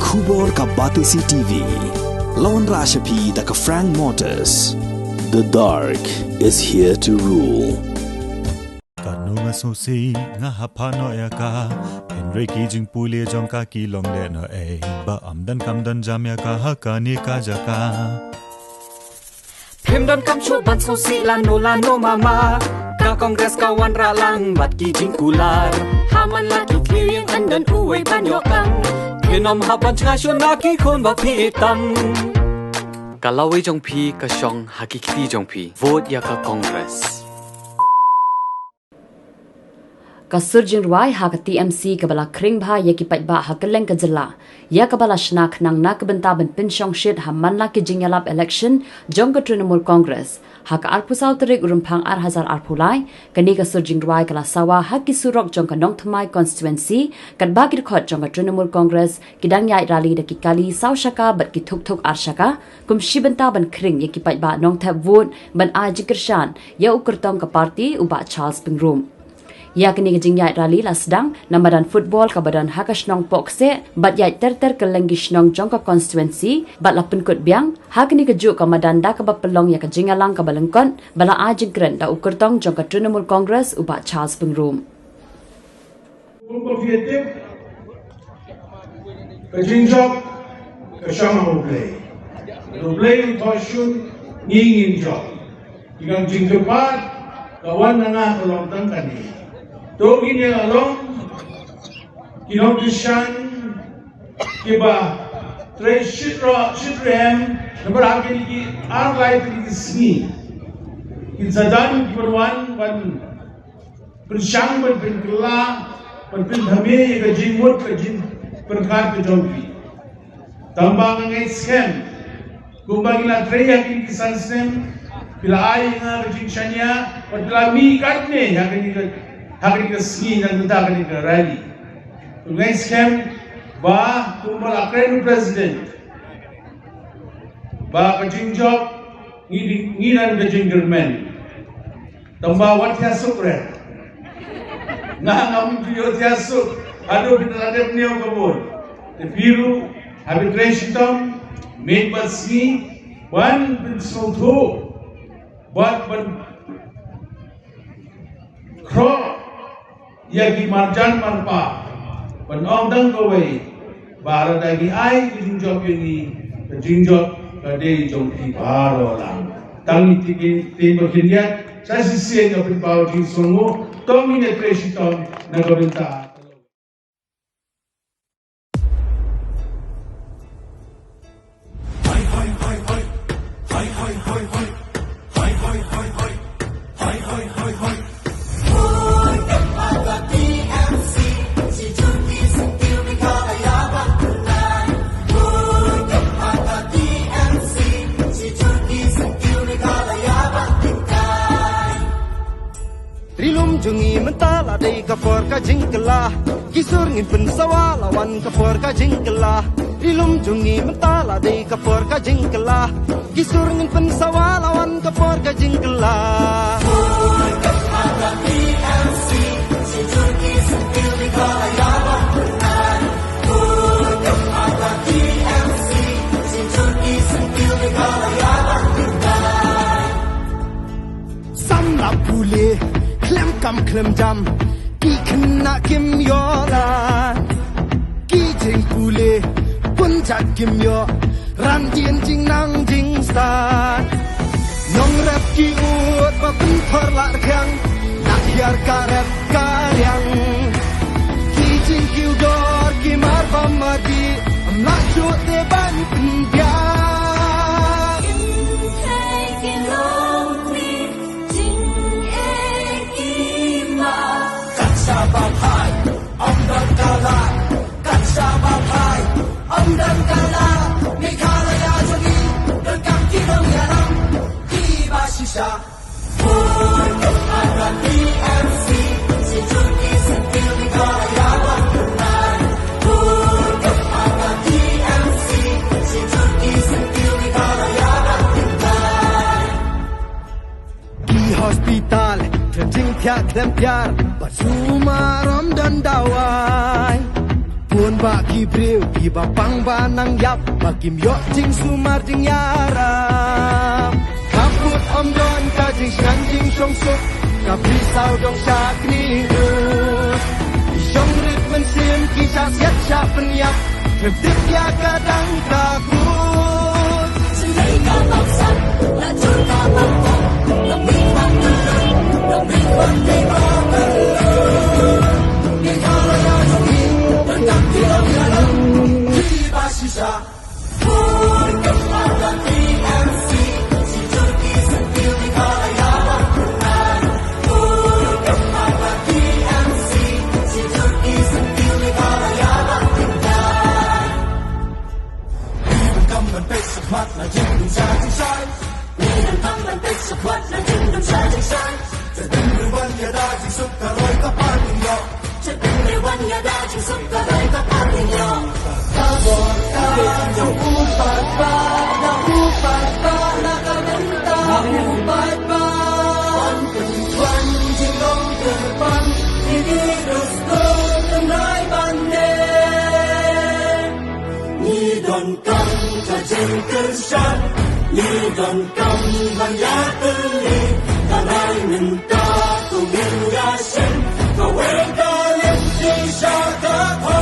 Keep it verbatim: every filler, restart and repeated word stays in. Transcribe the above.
Khubor ka Batesi T V. La wanrah sha phi da ka Frank Motors. The dark is here to rule. Katno nga sngewsih nga hap phah noh ïa ka. Hynrei ki jingpule jong ka ki long lehnohei. Ba ym don kam don jam ïa ka ha kane ka jaka. Phim donkam shuh ban sngewsih lano lano mama. Ka Congress ka wanrah lang bad ki jingkular. Ha man la ki khlieh ïing ym don uwei ban ïoh kam. Phin ym hap ban sngewsih na ki khun ba phi i tam. Ka lawei jong phi ka shong ha ki kti jong phi. Vote ïa ka Congress. Ka sur jingrwai ha ka T M C kaba la khring bha ïa ki paidbah ha kylleng ka jylla, ïa kaba la shna khnang na ka bynta ban pynshong shit ha man la ki jingïalap election jong ka Trinamool Congress. Ha ka arphew saw tarik u Rymphang ar hajar arphew lai, kane ka sur jingrwai ka la sawa ha ki surok jong ka Nongthymmai constituency, katba ki dkhot jong ka Trinamool Congress ki dang ïaid rally da ki kali saw shaka bad ki thuk thuk ar shaka, kum shi bynta ban khring ïa ki paidbah nongthep vote ban ai jingkyrshan ïa u kyrtong ka party u Bah Charles Pyngrope. Ïa kane ka jingïaid rally la sdang na madan football kaba don ha ka shnong Pohkseh bad ïaid ter ter kylleng ki shnong jong ka constituency bad la pynkut biang ha kane ka juh ka madan da kaba pynlong ïa ka jingïalang kaba lyngkot ba la ai jingkren da u kyrtong jong ka Trinamool Congress u Bah Charles Pyngrope. Kumba phi tip, ka jingjop ka shong ha U Blei. U Blei u thoh shuh, ngi ngin jop. Ki kang jingkyrpad ka wan na nga ka long tang kane. To ngin ïa long ki nongkyrshan kiba trei shitrhem, shitrhem namar ha kine ki ar lai tylli ki sngi kin sa don kiba wan ban pynshang, ban pynkylla, ban pynthame ïa ka jingmut ka jingpyrkhat ka jong phi. Tangba nga ngeit skhem kumba ngi la trei ha kine ki san snem, phi la ai ïa nga ka jingshaniah bad phi la mih katne ha kane ka, ha kane ka sngi na ka bynta kane ka rally. Nga ngeit skhem ba kumba la kren u President ba ka jingjop ngi, ngi don ka jingkyrmen. Tangba wat thiah suk re. Nga ngam ju ïoh thiah suk haduh phi la dep ñiew ka vote. Te phi ruh hap trei shitom miet bad sngi ban pynsngewthuh bad ban khroh ïa ki marjan marpa ban ong tang kawei ba lada ngi ai ka jingjop ïa ngi, ka jingjop ka dei jong phi baroh lang. Tang ïa ki ktien ba khyndiat sa shisien ka pynpaw jingsngewnguh. To ngin ïa trei shitom na ka bynta. Ri lum jong ngi mynta la dei ka por ka jingkylla. Ki sur ngin pynsawa la wan ka por ka jingkylla. Ri lum jong ngi mynta la dei ka por ka jingkylla. Ki sur ngin pynsawa la wan ka por ka jingkylla. Samla pule, khlem kam khlem jam, ki khynnah kim ïoh lad. Ki jingpule, pynjot kim ïoh, ran dien jingnang jingstad. Nongrep ki ud ba pynthor la rkhiang, na hiar ka rep ka riang. Ki jingkiew dor ki mar ba madi, ym lah shuh te ban pynbiang. Kat shaba phai, ym don ka lad. Kat shaba phai, ym don ka lad. Meghalaya jong ngi, donkam ki nongïalam kiba shisha. Ki hospital, ka jingthiah khlem tiar, bad sumar ym don dawai. Bun bah ki briew kiba pang ba nang ïap, ba kim ïoh jingsumar jingïarap. Ka put ym don ka jingshngaiñ jingshongsuk, ka brisaw dong sha knieh. Ki shong rit mynsiem ki shah siat shah pynïap, khlem tip ïa ka dang ka kut. Ngi donkam ka jingkyrshan, ngi donkam ban ïatylli. Ka rai mynta to ngin ïashem, kawei ka lynti sha ka thong.